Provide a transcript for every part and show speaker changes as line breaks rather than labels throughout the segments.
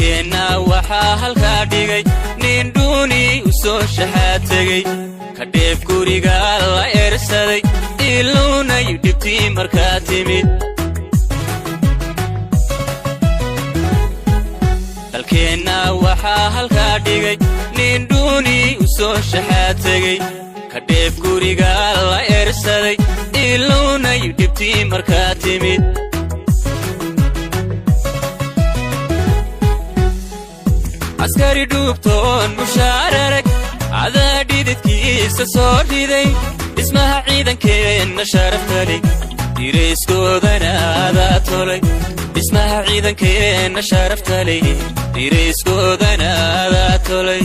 Dalkeenna waxaa halkaa dhigay nin dhuuni u soo shaxaa tegey, ka dheef guriga la eersaday, iluunay dhibtii markaa timid. Dalkeenna waxaa halkaa dhigay nin dhuuni u soo shaxaa tegey, ka dheef guriga la eersaday, iluunay dhibtii markaa timid. Askari dhuubtoon mushaararag cadaa dhididkiisa soo riday, dhismaha ciidankeenna sharaftali, dirayskoodana adaa tolay. Dhismaha ciidankeenna sharaftali, dirayskoodana adaa tolay.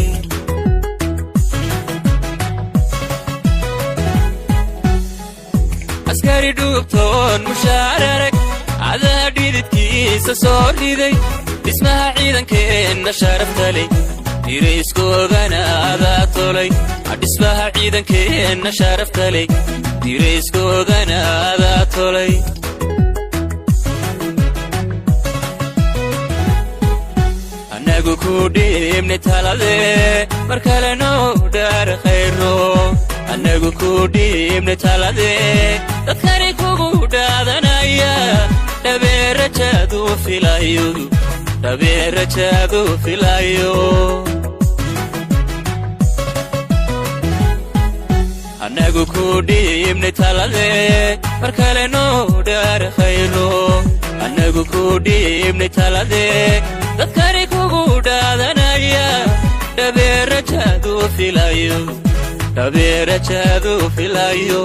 Askari dhuubtoon mushaararag cadaa dhididkiisa soo riday, dhismaha ciidankeenna sharaftali, dirayskoodana adaa tolay. Dhismaha ciidankeenna sharaftali, dirayskoodana adaa tolay. Annagu ku dhiibnay talade, mar kale noo dhaar khayro. Annagu ku dhiibnay talade, dadkani kugu dhaadanaya, dhabeerajaadu filayo, dhabeerajaadu filayo. Annagu ku dhiibnay talade, mar kale noo dhaar khayro. Annagu ku dhiibnay talade, dadkani kugu dhaadanaya, dhabeerajaadu filayo, dhabeerajaadu filayo.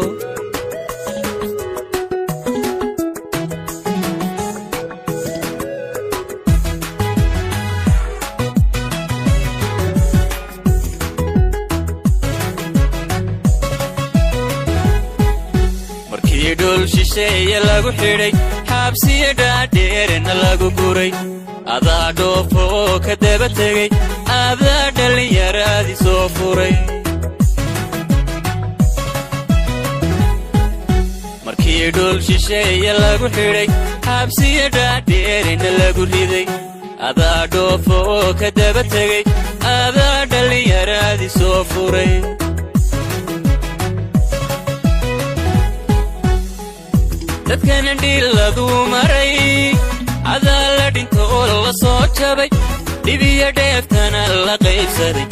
Markii dhul shisheeye lagu xidhay, xaabsiyo dhaadheerna lagu guray, adaa dhoofoo ka daba tegey, adaa dhallinyaraadii soo furay. Markii dhul shisheeye lagu xidhay, xaabsiyo dhaadheerna lagu riday, adaa dhoofoo ka daba tegey, adaa dhallinyaraadii soo furay. Dadkana dhiiladuu maray, adaa la dhinto oo la soo jabay, dhibiyo dheeftana la qaybsaday.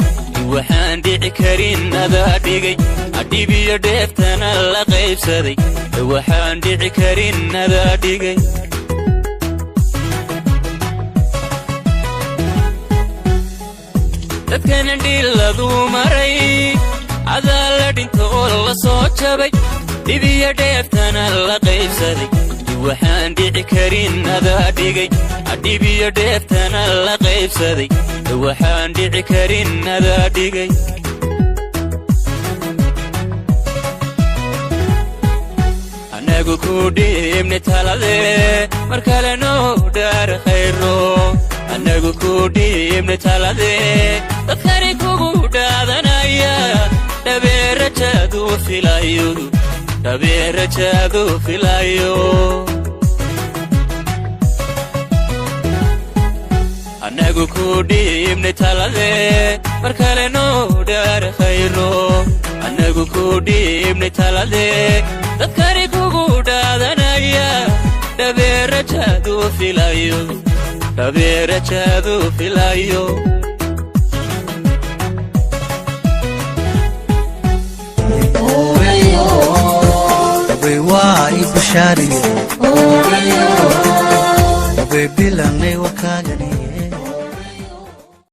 Waxaan dhici karin adaa dhigay, dhibiyo dheeftana la qaybsaday, waxaan dhici karin adaa dhigay. Dadkana dhiiladuu maray, adaa la dhinto oo la soo jabay, dhibiyo dheeftana la qaybsaday. Waxaan dhici karin adaa dhigay, dhibiyo dheeftana la qaybsaday, waxaan dhici karin adaa dhigay. Annagu ku dhiibnay talade, mar kale noo dhaar khayro. Annagu ku dhiibnay talade, dadkani kugu dhaadanaya, dhabeerajaadu filayo, dhabeerajaadu filayo. Annagu ku dhiibnay talade, mar kale noo dhaar khayro. Annagu ku dhiibnay talade, dadkani kugu dhaadanaya, dhabeerajaadu filayo, dhabeerajaadu filayo.
Waa i bashaariye,